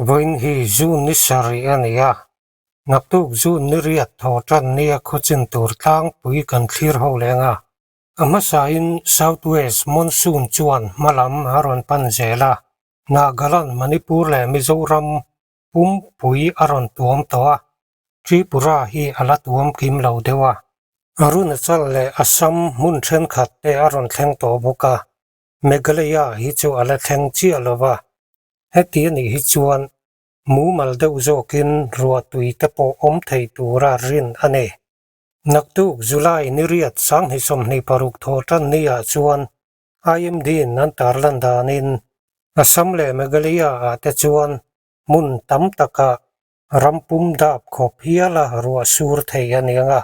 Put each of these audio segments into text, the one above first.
Vawiin hi June ni sarih a ni a, naktuk June ni riat thaw tan nia khawchin tur tlangpui kan thlir ho leng a. A hmasain South West Monsoon chuan hma lam a rawn pan zel a, Nagaland, Manipur leh Mizoram pumpui a rawn tuam tawh a, Tripura hi a la tuam kim lo deuh a. Arunachal leh Assam hmun thenkhat te a rawn thleng tawh bawk a, Meghalaya hi chu a la thleng chiah lo va. Heti a nih hi chuan mumal deuh zawkin ruahtui te pawh awm thei tura rin a ni. Naktuk July ni riat 2026 thaw tan ni ah chuan IMD in an tarlan danin Assam leh Meghalaya ah te chuan hmun tam takah ram pum dap khawp hiala ruah sur thei a ni ang a.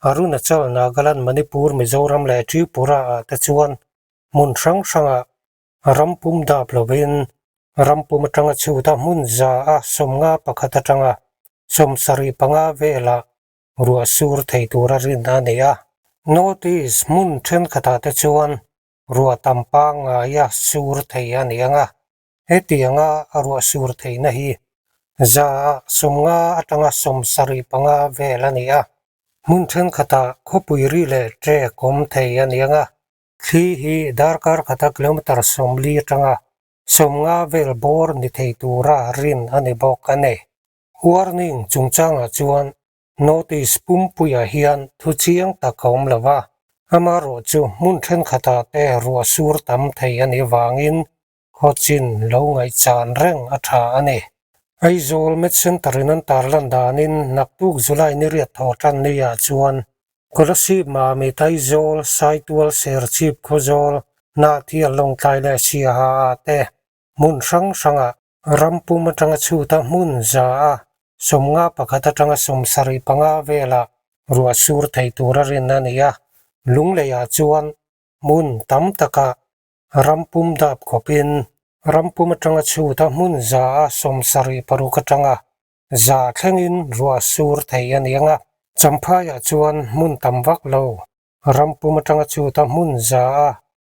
Arunachal, Nagaland, Manipur, Mizoram leh Tripura ah te chuan hmun hrang hrangah ram pum dap lovin ram pum atanga chhut a hmun za a 51 atanga 75 velah ruah sur thei tura rin a ni a. North East hmun thenkhatah te chuan ruah tam pangngaia sur thei a ni ang a, hetianga a ruah sur theihna hi za a 50 atanga 75 vel a ni a. Hmun thenkhatah khawpui ri leh ṭek awm thei a ni ang a, Thli hi darkar khata kilometre 40 atanga 50 vel bawr ni thei tura rin a ni bawk a ni. Warning chungchangah chuan notice pumpuiah hian thu chiang tak a awm lo va, amaherawh chu hmun thenkhatah te ruah sur tam thei a nih vangin khawchin lo ngaihchan reng a tha a ni. Aizawl Med Centre in an tarlan danin naktuk July ni riat thaw tan ni-ah chuan Kolasib Mamit Aizawl Saitual Serchhip Khawzawl Hnahthial Lawngtlai leh Siaha ah te hmun hrang hrangah ram pum atanga chhuta hmun za a 51 atanga 75 velah ruah sur thei tura rin a ni a, Lungleiah chuan hmun tam takah Ram pum dap khawpin ram pum atanga chhut a hmun za a 76 atanga 100 thlengin ruah sur thei a ni ang a. Champhaiah chuan hmun tam vak lo ram pum atanga chhut a hmun za a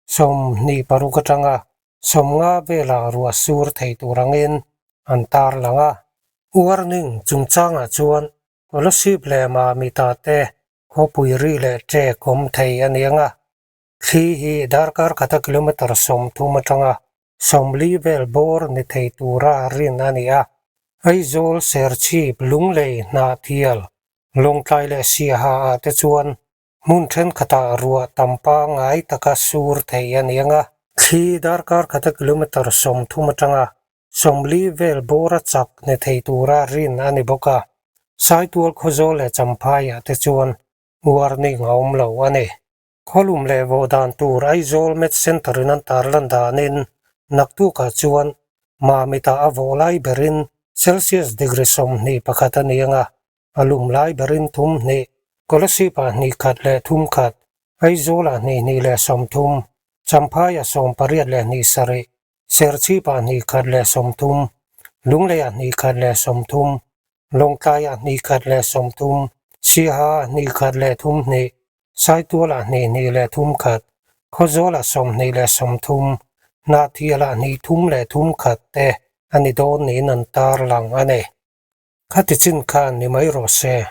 26 atanga 50 velah ruah sur thei tur angin an tarlang a. Warning chungchangah chuan Kolasib leh Mamita te khawpui ri leh ṭek awm thei a ni ang a. Thli hi darkar khata kilometre 30 atanga 40 vel bawr ni thei tura rin a ni a. Aizawl, Serchhip, Lunglei, Hnahthial, Lawngtlai leh Siaha ah te chuan hmun thenkhatah ruah tam pangngai taka sur thei a ni ang a. Thli darkar khata kilometre 30 atanga 40 vel bawra chak ni thei tura rin a ni bawk a. Saitual Khawzawl leh Champhai ah te chuan warning a awm lo a ni. Khawlum leh vawh dan tur Aizawl Med Centre in an tarlan danin naktukah chuan Mamitah a vawh lai berin Celsius degree 21 a ni ang a, a lum lai berin 32, Kolasib-ah 2 leh 3, Aizawlah 2 leh 30, Champhaiah 18 leh 27, Serchhipah 2 leh 30, Lungleiah 2 leh 30, Lawngtlaiah 2 leh 30, Siaha-ah 2 leh 32, Saitualah 2 leh 31, Khawzawlah 20 leh 30, Hnahthialah 2 leh 31 te a ni dawn niin an tarlang a ni. Khati chin khan ni mai rawh se.